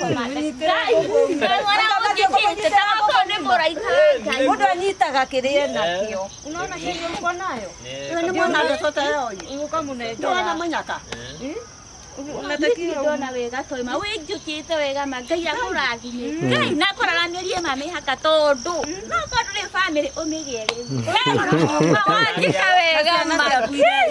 moko ma. Ngai, mwana ũnjĩkĩte ta moko nĩ mũraika Ngai. Mũndũ anyitaga kĩrĩa enakĩo. Unaona kĩrĩa uko nayo? Nĩ mwana ndeto ĩyo. Ũkamũnengera. Ndona mũnyaka. Unatakiwa ndona wega toima wĩnjũkĩte wega ma Ngai akũrathime. Ngai na akũraramĩrie ma mĩhaka tondũ no korwo ndũrĩ bamĩrĩ ũmĩgĩe rĩu. Wanjĩka wega ma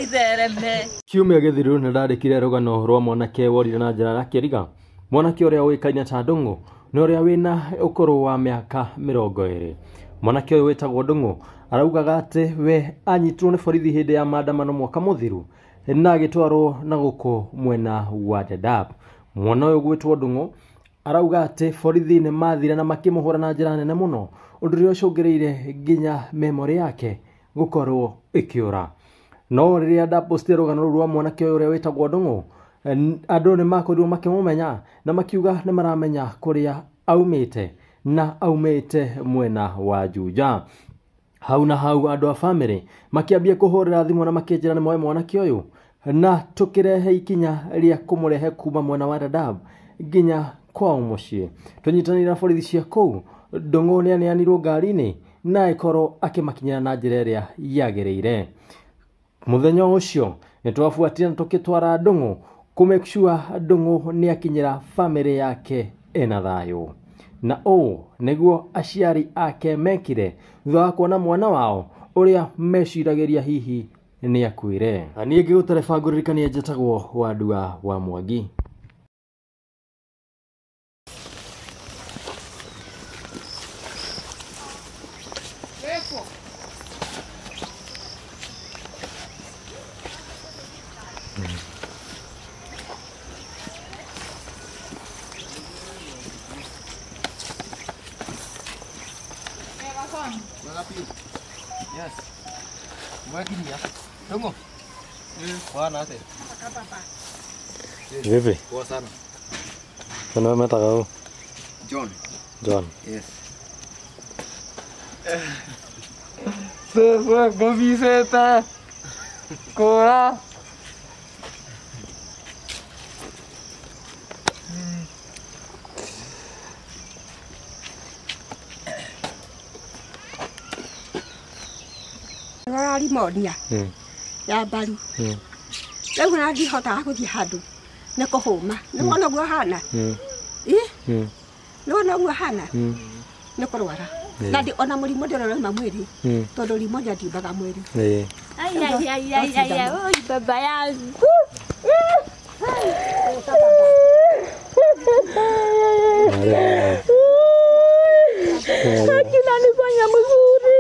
ithereme. Kiumia gĩthiru nĩ ndandĩkire rũgano rwa mwanake worire na njĩra ya kĩriga. Mwanake ũrĩa ũĩkaine ta Ndung'u na ũrĩa wĩna ũkũrũ wa mĩaka 20. Mwanake ũyũ wĩtagwo Ndung'u araugaga atĩ we anyitirwo nĩ borithi hĩndĩ ya maandamano mwaka mũthiru na agĩtwarwo na gũkũ mwena wa Dadaab. Mwana ũyũ gwĩtwo Ndung'u arauga atĩ borithi nĩ mathire na makĩmũhũra na njĩra nene mũno, ũndũ ũrĩa ũcũngĩrĩire nginya memory yake gũkorwo ĩkĩũra. No rĩrĩa ndapostire rũgano rũu rwa mwanake ũyũ ũrĩa wĩtagwo Ndung'u, andũ nĩ makorirwo makĩmũmenya na makiuga nĩ maramenya kũrĩa aumĩte na aumĩte mwena wa Juja. Hau na hau andũ a bamĩrĩ makĩambia kũhũrĩra thimũ na makĩnjĩra nĩ moĩ mwanake ũyũ na tũkĩrehe ikinya rĩa kũmũrehe kuma mwena wa Dadaab nginya kwao mũciĩ. Tũnyitanĩire na borithi cia kũu, Ndung'u nĩ aneanirwo ngari-inĩ na ĩkorwo akĩmakinyĩra na njĩra ĩrĩa yagĩrĩire. Mũthenya ũcio nĩ twabuatire na tũkĩtwara Ndung'u kũ make sure Ndung'u nĩ akinyĩra bamĩrĩ yake ena thayũ. Na ũũ nĩguo aciari ake mekire thutha wa kuona mwana wao ũrĩa meciragĩria hihi nĩ akuire. Na niĩ ngĩgũtereba ngũririkanie njĩtagwo Wandua wa Mwangi. Yes. Mwakinya. Ndung'u. Bwana ate. Vipi? Poa sana. Kuna metaga ũ? John. John. Yes. Sasa ngobiseta. Kora. Rimonia ya mbaru rĩu na ndihotaga gũthiĩ handũ nĩ kũhũma nĩ wona ũguo hana nĩ wona ũguo hana nĩ kũrwara na ndi ona mũrimũ ndĩrora mwĩrĩ tondũ rimonia ndiumbaga mwĩrĩ. Ai ai ai ai ai ai oi baba yangu. Akinanifanya mzuri.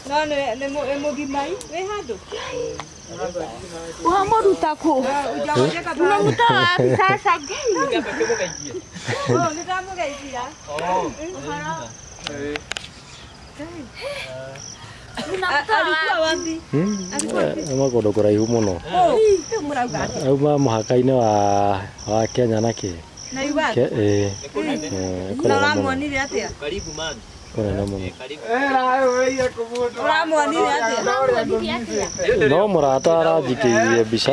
No nĩ mũgimai wĩ handũ? Wamũruta kũ? Unamtoa wapi sasa? Nĩ ndamũgeithia. Alikuwa wapi? Auma kũndũ kũraihu mũno. Auma mũhaka-inĩ wa Kenya na kĩ? Na Uganda? Na ũramuonire atĩa? Karibu man. Kũnene mũno. Ũramuonire atĩa? No mũrata aranjikĩirie mbica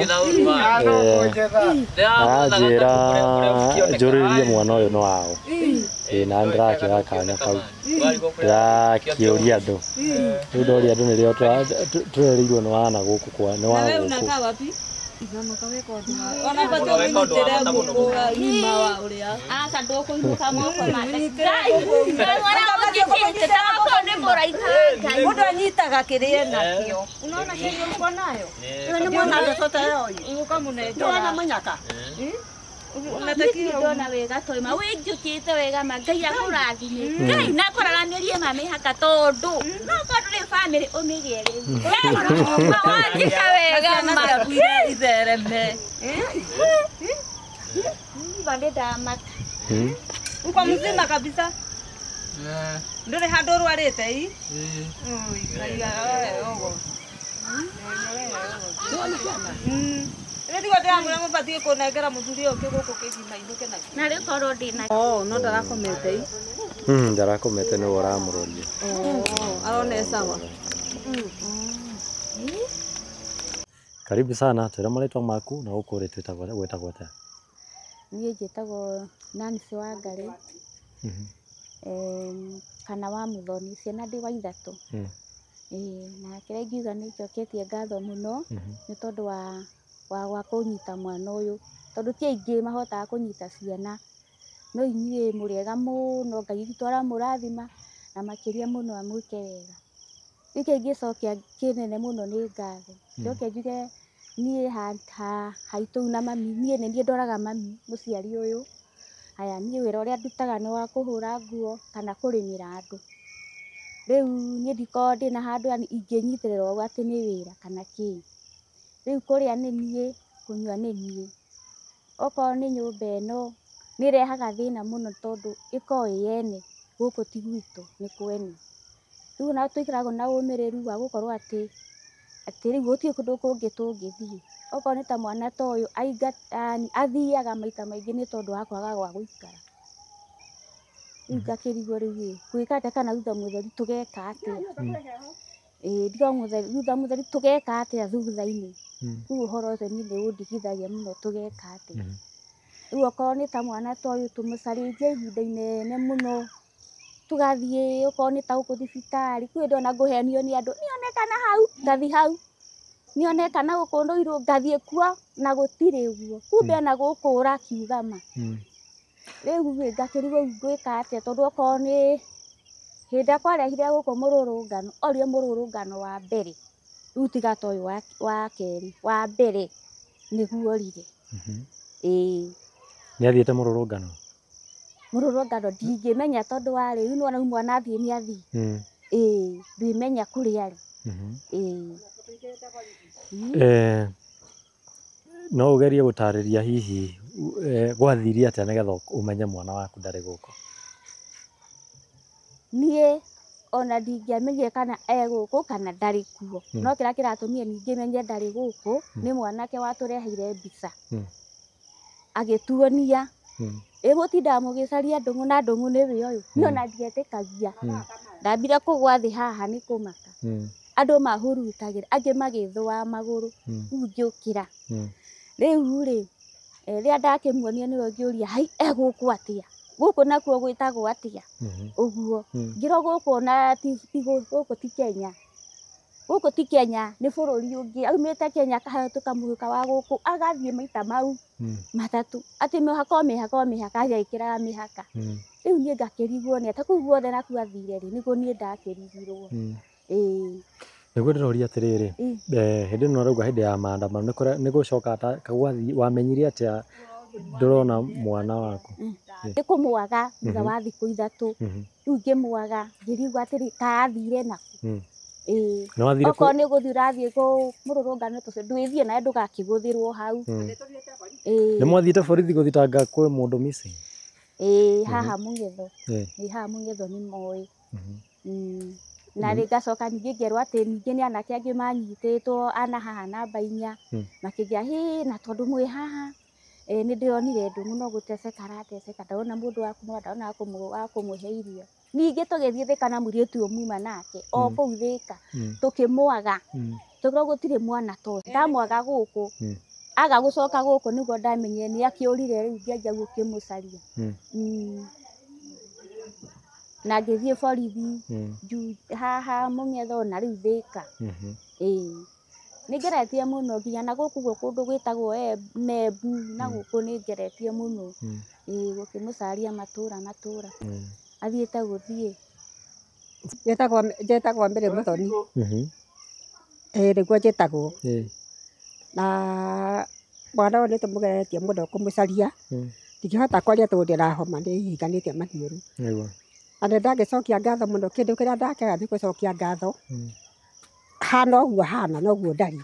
aranjĩra njũrĩrie mwana ũyũ nĩ waũ. Na ndĩrakĩoya kanya kau ndĩrakĩũria andũ. Rĩu ndoria andũ nĩrĩo tũrerĩirwo nĩ wa na gũkũ kwa nĩ wa Na we gũkũ. unakaa wapi? Ona bado ũnyitĩre ngũkũ ng'ima wa ũrĩa. Aca ndũkũinũka moko ma. Ngai, mwana ũnjĩkĩte ta moko nĩ mũraika Ngai. Mũndũ anyitaga kĩrĩa enakĩo. Unaona kĩrĩa uko nayo? Nĩ mwana ndeto ĩyo. Ũkamũnengera. Ndona mũnyaka. Unatakiwa ndona wega toima wĩnjũkĩte wega ma Ngai akũrathime. Ngai na akũraramĩrie ma mĩhaka tondũ no korwo ndũrĩ bamĩrĩ ũmĩgĩe rĩu. Wanjĩka wega ma ithereme. Bandĩ ndamaka. Uko mzima kabisa? Ndũrĩ handũ ũrwarĩte i? Ngai ogo. Rĩu ndĩramwĩra mũbatiĩ kũnengera mũthuri ũyũ ũngĩ gũkũ kĩgima inũke nakĩo. Na rĩu korwo ndĩna. No ndarakomete i? Ndarakomete nĩwe ũramũroria. Arona e sawa. Karibu sana, twĩre marĩtwa maku na gũkũ ũrĩ gwĩtagwo atĩa? Niĩ njĩtagwo Nancy Wangari, kana wa Muthoni, ciana ndĩ wa ithatũ. Na kĩrĩa ingiuga nĩ njoketie ngatho mũno nĩ tondũ wa kũnyita mwana ũyũ, tondũ ti aingĩ mahotaga kũnyita ciana, no inyuĩ mũrĩ ega mũno, Ngai witũ aramũrathima na makĩria mũno amwĩke wega. Rĩu kĩrĩa ingĩcokia kĩnene mũno nĩ ngatho. Njoke njuge niĩ haitũ na mami, niĩ nĩ niĩ ndoraga mami mũciari ũyũ. Haya, niĩ wĩra ũrĩa ndutaga nĩ wa kũhũra nguo kana kũrĩmĩra andũ. Rĩu niĩ ndikoragwo ndĩna handũ yani ingĩnyitĩrĩra ũguo atĩ nĩ wĩra kana kĩ. Rĩu kũrĩa nĩ niĩ, kũnyua nĩ niĩ. Okorwo nĩ nyũmba ĩno nĩ ĩrehaga thĩna mũno tondũ ĩkoragwo ĩ yene, gũkũ ti gwitũ nĩ kwene. Rĩu ona tũikaragwo na ũmĩrĩru wa gũkorwo atĩ rĩu gũtirĩ kũndũ kũngĩ tũngĩthiĩ. Okorwo nĩ ta mwana ta ũyũ athiaga maita maingĩ nĩ tondũ wa kwaga gwa gũikara. Rĩu ngakĩrigwo rĩu ĩ, ngwĩka atĩa kana thutha mũtheri tũgeka atĩa? Ĩĩ thutha mũtheri tũgeka atĩa thutha-inĩ? Rĩu ũhoro ũcio niĩ nĩ ũndigithagia mũno tũgeka atĩa. Rĩu okorwo nĩ ta mwana ta ũyũ tũmũcarĩtie ihinda inene mũno, tũgathiĩ okorwo nĩ ta gũkũ thibitarĩ, kwĩ hĩndĩ ona ngũhenio nĩ andũ, nĩonekana hau, ngathiĩ hau, nĩonekana gũkũ Ndũirũ, ngathiĩ kuo na gũtirĩ ũguo, kumbe ona gũkũ ũrakiuga ma. Rĩu ĩ ngakĩrigwo rĩu ngwĩka atĩa tondũ okorwo nĩ hĩndĩ ĩrĩa kwarehire gũkũ mũrũrũngano, orire mũrũrũngano wa mbere, rĩu tiga ta ũyũ wa kerĩ, wa mbere nĩguo orire. Ĩĩ. Nĩ athiĩte mũrũrũngano? Mũrũrũngano ndingĩmenya tondũ wa rĩu nĩwona rĩu mwana athiĩ nĩ athiĩ. Ĩĩ, ndwĩmenya kũrĩa arĩ. Ĩĩ. No ũgerie gũtarĩria hihi gwathire atĩa nĩgetha ũmenye mwana waku ndarĩ gũkũ? Niĩ ona ndingĩamenyire kana e gũkũ kana ndarĩ kuo. No kĩrĩa kĩratũmire ningĩ menye ndarĩ gũkũ nĩ mwanake watũreheire mbica. Agĩtuonia. Ĩ mũtindaga mũgĩcaria Ndũng'ũ na Ndũng'ũ nĩwe ũyũ. Niĩ ona ndietĩkagia. Ndambire kũgwa thĩ haha nĩ kũmaka. Andũ mahurutagĩra, angĩ magĩthũa magũrũ. Rĩu ngĩũkĩra. Rĩu rĩ, rĩrĩa ndakĩmuonia nĩwe ngĩũria, hai e gũkũ atĩa? Gũkũ nakuo gwĩtagwo atĩa? Ũguo. Ngĩrwo gũkũ ona ti gũkũ ti Kenya. Gũkũ ti Kenya, nĩ bũrũri ũngĩ. Aumĩte Kenya akahĩtũka mũhaka wa gũkũ, agathiĩ maita mau matatũ. Atĩ mĩhaka o mĩhaka o mĩhaka, agĩkĩraga mĩhaka. Rĩu niĩ ngakĩrigwo nĩ atĩa, kũu guothe nakuo athire rĩ, nĩguo niĩ ndakĩrigirwo. Ĩĩ. Nĩguo ndĩroria atĩrĩrĩ, hĩndĩ ĩno ũrauga hĩndĩ ya maandamano nĩ gũcoka wamenyire atĩa ndũrona mwana waku? Nĩ kũmwaga thutha wa thikũ ithatũ. Rĩu ngĩmwaga, ngĩrigwo atĩrĩ, ta athire nakũ? Ĩĩ. Okorwo nĩ gũthiĩ ũrathiĩ mũrũrũngano tũcio, ndwĩthiĩ nawe ndũgakĩgũthĩrwo hau. Ĩĩ. Nĩ mwathiĩte borithi gũthitanga kwĩ mũndũ missing? Ĩĩ, haha Mũng'etho. Ĩĩ, haha Mũng'etho nĩ moĩ. Na rĩ ngacoka ningĩ ngerwo atĩ ningĩ nĩ anake angĩ manyitĩtwo ana haha namba 4, makĩnjĩra hĩ na tondũ mwĩ haha nĩ ndĩronire Ndũng'ũ no gũteceka arateceka, ndarona mũndũ wa kũmũrora, ndarona wa kũmũhe irio. Ningĩ tũgĩthiĩ Thĩka na mũirĩtu ũyũ muma nake o kũu Thĩka, tũkĩmwaga, tũkĩrwo gũtirĩ mwana ta ũcio. Ndamwaga gũkũ, aga gũcoka gũkũ nĩguo ndamenyire nĩ akĩũrire rĩu ngĩanjia gũkĩmũcaria. Na ngĩthiĩ borithi haha Mũng'etho na rĩu Thĩka. Ĩĩ. Nĩ ngeretie mũno nginya na gũkũ ũguo kũndũ gwĩtagwo Nembu na gũkũ nĩ ngeretie mũno. Ĩĩ, gũkĩmũcaria matũra matũra. Athiĩte gũthiĩ. Njĩtagwo Mary Muthoni. Ĩĩ nĩguo njĩtagwo. Na mwana ũyũ nĩ tũmũgeretie mũno kũmũcaria. Ndingĩhota kwaria tondũ ndĩrahoma nĩ hihinganĩte maniũrũ. Na nĩ ndagĩcokia ngatho mũno, kĩndũ kĩrĩa ndakĩaga nĩ gũcokia ngatho. Hana ũguo hana noguo ndari.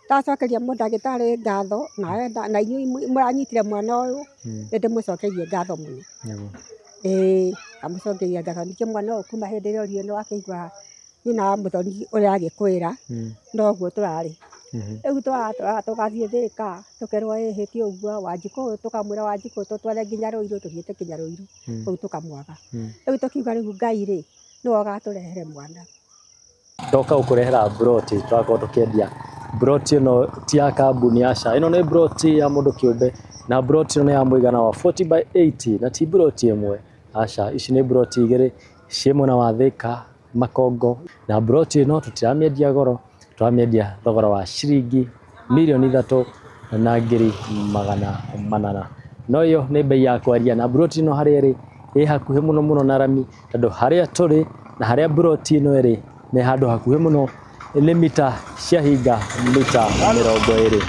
Ndacokeria mũndagĩtarĩ ngatho na inyuĩ mũranyitire mwana ũyũ, nĩ ndĩmũcokeirie ngatho mũno. Ĩĩ, ngamũcokeria ngatho. Ningĩ mwana ũyũ kuma hĩndĩ ĩrĩa orire nĩ wakĩigua nyina wa Mũthoni ũrĩa agĩkwĩra, noguo tũrarĩ. Rĩu tũgathiĩ Thĩka, tũkerwo ĩhĩ ti ũguo, Wanjikũ tũkamwĩra Wanjikũ tũtware nginya Rũirũ, tũthiĩte nginya Rũirũ, kũu tũkamwaga. Rĩu tũkiuga rĩu Ngai rĩ, nĩwe ũgatũrehere mwana. Ndoka gũkũrehera mburoti tũrakorwo tũkĩendia Broti ĩno ti ya kambuni, aca, ĩno nĩ broti ya mũndũ kĩũmbe, na broti ĩno nĩ ya mũigana wa 40 by 80, na ti broti ĩmwe, aca, ici nĩ broti igĩrĩ ciĩ mwena wa Thĩka Makongo. Na broti ĩno tũtiramĩendia goro, tũramĩendia thogora wa ciringi 3,800,000. No ĩyo nĩ bei ya kwaria. Na broti ĩno harĩa ĩrĩ ĩ hakuhĩ mũno mũno na rami, tondũ harĩa tũrĩ na harĩa broti ĩno ĩrĩ nĩ handũ hakuhĩ mũno, nĩ mita ciahinga mita 20.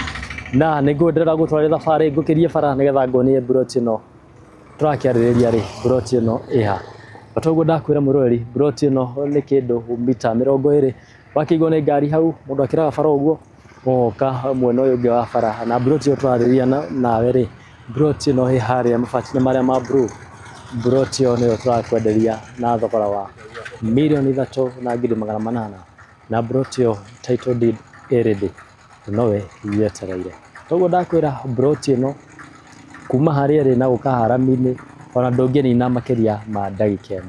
Na nĩngũenderera gũtwarĩra thabarĩ ngũkĩrie bara nĩgetha nguonie broti ĩno tũrakĩarĩrĩria rĩ, broti ĩno ĩha. O toguo ndakwĩra mwĩroreri, broti ĩno nĩ kĩndũ mita 20. Wakĩigwo nĩ ngari hau, mũndũ akĩraga bara ũguo, ũgoka mwena ũyũ ũngĩ wa bara. Na broti ĩyo tũrarĩrĩria nawe rĩ, broti ĩno ĩ harĩa mabati-inĩ marĩa ma blue. Broti ĩyo nĩyo tũrakwenderia na thogora wa 3,800,000. Na broti ĩyo title deed ĩ ready, nowe yetereire. Toguo ndakwĩra, broti ĩno kuma harĩa ĩrĩ na gũka harami-inĩ ona ndũngĩnina makĩria ma ndagĩka 1,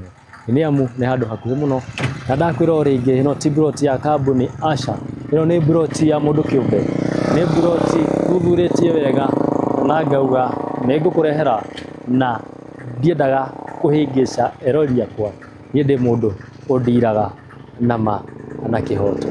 nĩ amu nĩ handũ hakuhĩ mũno. Na ndakwĩra o rĩngĩ, ĩno ti broti ya kambuni, aca, ĩno nĩ broti ya mũndũ kĩũmbe, nĩ broti thuthurĩtie wega na ngauga nĩ ngũkũrehera, na ndiendaga kũhĩngĩca erori akwa. Niĩ ndĩ mũndũ ũndiraga na ma na kĩhoto.